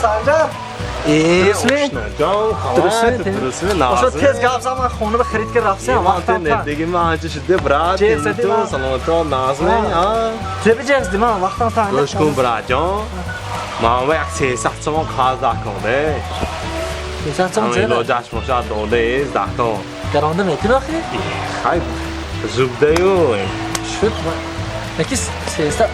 Санҷар. Ошноҷон, дурустми? Ошо тез гап зан, ман хона ба харид ки рафтам, вақтам танг. Деги ман анча шуд, брат. Ту саломатон, назми? Теби ҷеғ ди, ман вақтам танг. Гӯш кун, братҷон. Ман ба як 300 сомон қарз даҳкон, де. 300 сомон чӣ? Илоҷаш бошад, додаез даҳкон. Гаронда метӣ охи? Хай, зубдаю. Шуд. Яки 300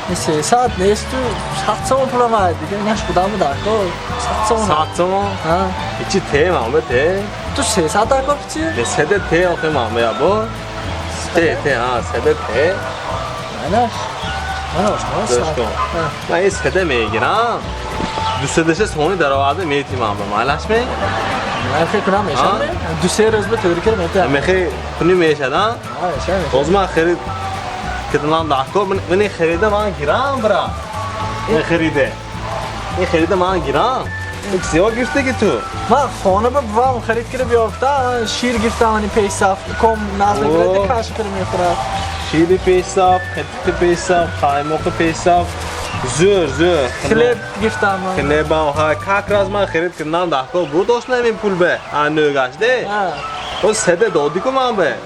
300 нест, ту 100 сомон пулам ай, дига инаш худам даҳкор. 100 сомон. 100 сомон? Ҳа. Ичи те, ман ба те. Ту 300 даҳкор чи? Не, седе те охи ман ба ябо. Те, те, ҳа, седе те. Манаш. Ман ошно. Гӯш кун. Ман ин седе мегирам. Дуседаша сони дароварда мети ман ба. Майлаш ме? Ман фикр кунам мешам. Ду се рӯз ба тӯри кир метам. Мехи куни мешад, а? Ҳа, мешам. Боз ман харид киданам даҳкор, ман ин харида ман гирам, бра. Ин хариде. Ин харида ман гирам. Ин зиёд гирифтаги ту. Ман хона ба бувам харид кира биёфта, шир гирифтам, ани пешсаф, ком назм мекунад, каша кира мехӯрад. Шири пешсаф, қатиқи пешсаф, қаймоқи пешсаф. Зӯр, зӯр. Хлеб гирифтам ман. Хлебам, ҳа, как раз ман харид киданам даҳкор буд, ошна ин пул бе. А нӯгаш де. О седе доди ку ман бе.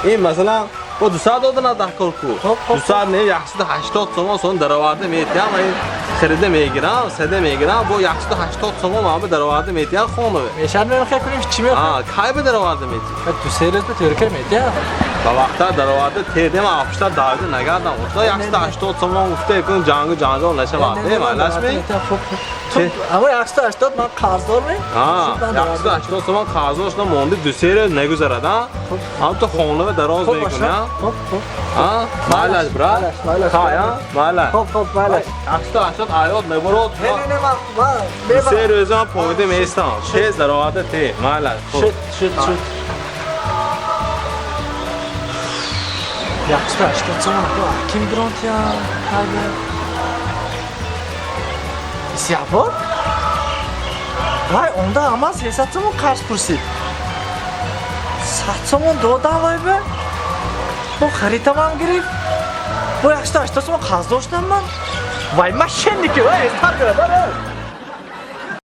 Ин масалан бо 200 додана даҳкор ку. 200 не, 180 сомон сон дароварда метиям, ин харида мегирам, седе мегирам, бо 180 сомон ман бе дароварда метиям хона бе. Мешад, мехоҳ кунем чӣ мехоҳ? А, кай бе дароварда мети? Ду се рӯз бе тӯри кир метиям. Ба вақта дароварда тедем, афшта давида нагардам. Ошта 180 сомон гуфта кун ҷангу ҷанҷол нашавад. Не, майлаш ме? Аммо 180 ман қарздор ме? Ҳа, 180 сомон қарздор шуда монди, ду се рӯз нагузарад, а? Ҳам ту хона бе дароз мекунӣ, а? Хуб, хуб. А? Майлаш, брат? Хай, а? Майлаш. Хуб, хуб, майлаш. 180 аёд набурод. Не, не, не, ман ду се рӯзам поида меистам. Тез дароварда те, майлаш. Шуд, шуд, шуд. 180 сомон ким гиронтия? Хайбе. Сиябор? Вай, онда ама 300 сомон қарз пурсид. 100 сомон додам вай бе. Бо харитамам гирифт. Бо 180 сомон қарз доштам ман. Вай, мошенники, вай, эстар гира, бар.